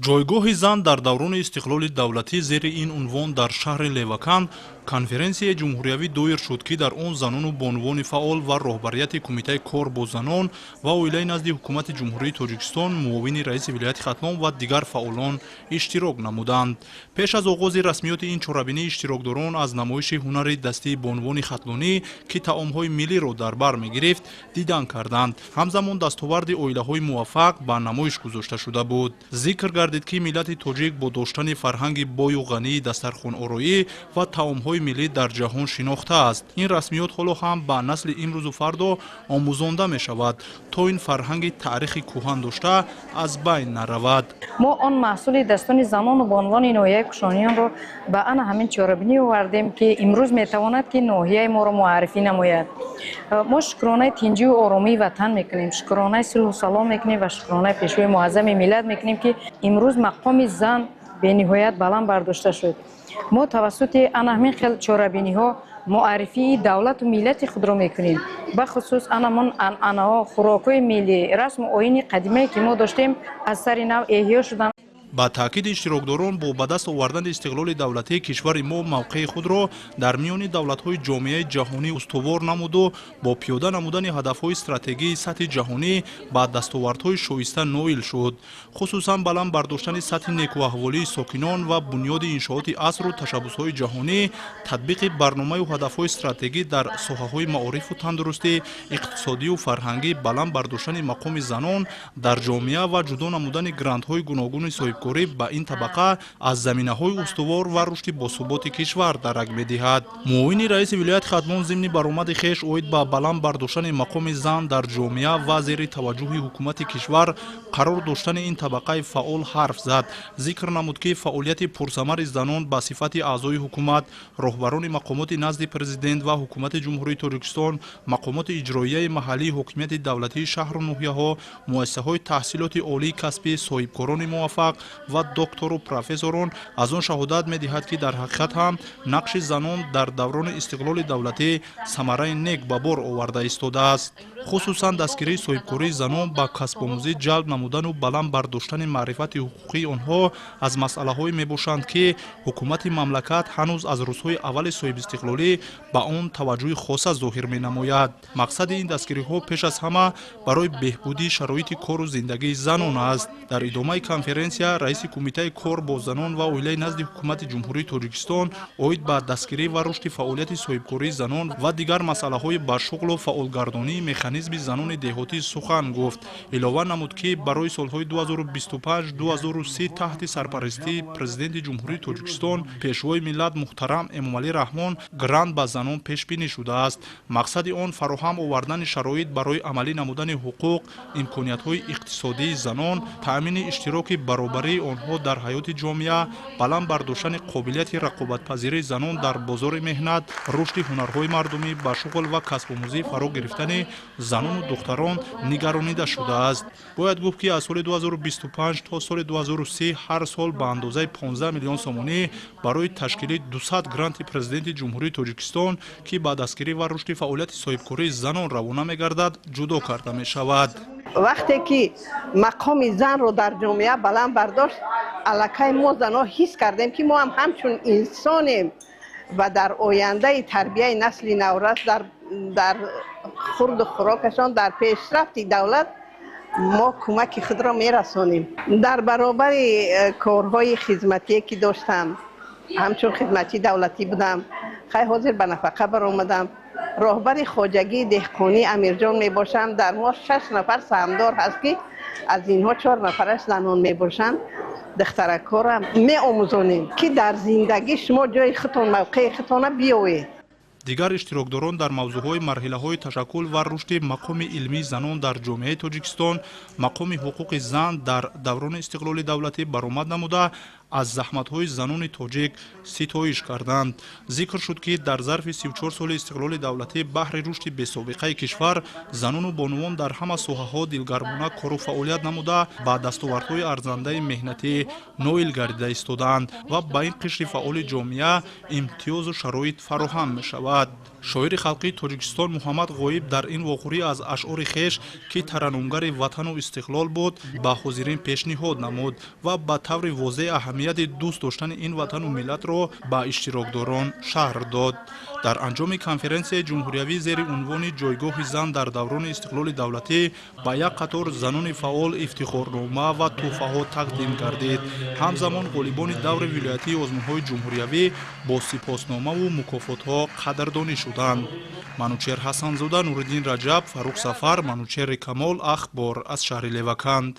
Ҷойгоҳи зан дар даврони истиқлоли давлатӣ зери ин унвон дар шаҳри Леваканд конференсияи ҷумҳуриявӣ доир шуд, ки дар он занону бонувони фаъол ва роҳбарияти Кумитаи кор бо занон ва оилаи назди Ҳукумати Ҷумҳурии Тоҷикистон, муовини раиси вилояти Хатлон ва дигар фаъолон иштирок намуданд. Пеш аз оғози расмиёти ин чорабинӣ иштирокдорон аз намоиши ҳунари дастии бонувони хатлонӣ, ки таомҳои миллиро дар бар мегирифт, дидан карданд. Ҳамзамон дастоварди оилаҳои муваффақ ба намоиш гузошта шуда буд. Зикр гардид, ки миллати тоҷик бо доштани фарҳанги бою ғании дастархонороӣ ва таомҳои миллӣ дар ҷаҳон шинохта аст. Ин расмиёт ҳоло ҳам ба насли имрӯзу фардо омӯзонда мешавад, то ин фарҳанги таърихи кӯҳан дошта аз байн наравад. Мо он маҳсули дастони занону бонувони ноҳияи Кушониёнро ба ана ҳамин чорабинӣ овардем, ки имрӯз метавонад, ки ноҳияи моро муаррифӣ намояд. Мо шукронаи тинҷию оромии ватан мекунем, шукронаи сулҳу салом мекунем ва шукронаи Пешвои муаззами миллат мекунем, ки имрӯз мақоми зан бениҳоят баланд бардошта шуд. Мо тавассути ана ҳамин хел чорабиниҳо муаррифии давлату миллати худро мекунем. Бахусус анамон анъанаҳо, хӯрокҳои миллӣ, расму оини қадимае, ки мо доштем, аз сари нав эҳё шуданд. Ба таъкиди иштирокдорон, бо ба даст овардани истиқлоли давлатӣ кишвари мо мавқеи худро дар миёни давлатҳои ҷомеаи ҷаҳонӣ устувор намуду бо пиёда намудани ҳадафҳои стратегии сатҳи ҷаҳонӣ ба дастовардҳои шоиста ноил шуд. Хусусан баланд бардоштани сатҳи некуаҳволии сокинон ва бунёди иншооти асру ташаббусҳои ҷаҳонӣ, татбиқи барномаю ҳадафҳои стратегӣ дар соҳаҳои маорифу тандурустӣ, иқтисодию фарҳангӣ, баланд бардоштани мақоми занон дар ҷомеа ва ҷудо намудани грантҳои гуногуни соҳибкорӣ ба ин табақа аз заминаҳои устувор ва рушди босуботи кишвар дарак медиҳад. Муовини раиси вилояти Хатлон зимни баромади хеш оид ба баланд бардоштани мақоми зан дар ҷомеа ва зери таваҷҷӯҳи ҳукумати кишвар қарор доштани ин табақаи фаъол ҳарф зад. Зикр намуд, ки фаъолияти пурсамари занон ба сифати аъзои ҳукумат, роҳбарони мақомоти назди Президент ва Ҳукумати Ҷумҳурии Тоҷикистон, мақомоти иҷроияи маҳаллии ҳокимияти давлатии шаҳру ноҳияҳо, муассисаҳои таҳсилоти олии касбӣ, соҳибкорони муваффақ ва доктору профессорон аз он шаҳодат медиҳад, ки дар ҳақиқат ҳам нақши занон дар даврони истиқлоли давлатӣ самараи нек ба бор оварда истодааст. Хусусан дастгирии соҳибкории занон, ба касбомӯзӣ ҷалб намудану баланд бардоштани маърифати ҳуқуқии онҳо аз масъалаҳое мебошанд, ки ҳукумати мамлакат ҳанӯз аз рӯзҳои аввали соҳибистиқлолӣ ба он таваҷҷӯҳи хоса зоҳир менамояд. Мақсади ин дастгириҳо пеш аз ҳама барои беҳбудии шароити кору зиндагии занон аст. Дар идомаи конференсия раиси Кумитаи кор бо занон ва оилаи назди Ҳукумати Ҷумҳурии Тоҷикистон оид ба дастгирӣ ва рушди фаъолияти соҳибкории занон ва дигар масъалаҳои ба шуғлу фаъолгардонии механизми занони деҳотӣ сухан гуфт. Илова намуд, ки барои солҳои 2025-2030 таҳти сарпарастии Президенти Ҷумҳурии Тоҷикистон, Пешвои миллат муҳтарам Эмомалӣ Раҳмон грант ба занон пешбинӣ шудааст. Мақсади он фароҳам овардани шароит барои амалӣ намудани ҳуқуқ, имкониятҳои иқтисодии занон, таъмини иштироки баробарии онҳо дар ҳаёти ҷомеа, баланд бардоштани қобилияти рақобатпазирии занон дар бозори меҳнат, рушди ҳунарҳои мардумӣ, ба шуғл ва касбомӯзӣ фаро гирифтани занону духтарон нигаронида шудааст. Бояд гуфт, ки аз соли 2025 то соли 2030 ҳар сол ба андозаи 15 миллион сомонӣ барои ташкили 200 гранти Президенти Ҷумҳурии Тоҷикистон, ки ба дастгирӣ ва рушди фаъолияти соҳибкории занон равона мегардад, ҷудо карда мешавад. Вақте ки мақоми занро дар ҷомеа баланд бардошт, аллакай мо занҳо ҳис кардем, ки мо ҳам ҳамчун инсонем ва дар ояндаи тарбияи насли наврас, дар хурду хӯрокашон, дар пешрафти давлат мо кӯмаки худро мерасонем. Дар баробари корҳои хизматие, ки доштам, ҳамчун хизматчии давлатӣ будам, хай, ҳозир ба нафақа баромадам, роҳбари хоҷагии деҳқонии Амирҷон мебошам. Дар мо шаш нафар саҳмдор ҳаст, ки аз инҳо чор нафараш занон мебошанд. Духтаракҳоро меомӯзонем, ки дар зиндагӣ шумо ҷои худтон, мавқеи худтона биёвед. Дигар иштирокдорон дар мавзӯъҳои марҳилаҳои ташаккул ва рушди мақоми илмии занон дар ҷомеаи Тоҷикистон, мақоми ҳуқуқи зан дар даврони истиқлоли давлатӣ баромад намуда, аз заҳматҳои занони тоҷик ситоиш карданд. Зикр шуд, ки дар зарфи 34 соли истиқлоли давлатӣ баҳри рушди бесобиқаи кишвар занону бонувон дар ҳама соҳаҳо дилгармона кору фаъолият намуда, ба дастовардҳои арзандаи меҳнатӣ ноил гардида истодаанд ва ба ин қишри фаъоли ҷомеа имтиёзу шароит фароҳам мешавад. Шоири халқии Тоҷикистон Муҳаммад Ғоиб дар ин вохӯрӣ аз ашъори хеш, ки тараннумгари ватану истиқлол буд, ба ҳозирин пешниҳод намуд ва ба таври возеҳ аҳамияти дӯст доштани ин ватану миллатро ба иштирокдорон шарҳ дод. Дар анҷоми конференсияи ҷумҳуриявӣ зери унвони «Ҷойгоҳи зан дар даврони истиқлоли давлатӣ» ба як қатор занони фаъол ифтихорнома ва тӯҳфаҳо тақдим гардид. Ҳамзамон ғолибони даври вилоятии озмунҳои ҷумҳуриявӣ бо сипосномаву мукофотҳо қадрдонӣ шуданд. Манучер Ҳасанзода, Нуриддин Раҷаб, Фаррух Сафар, Манучери Камол, «Ахбор» аз шаҳри Леваканд.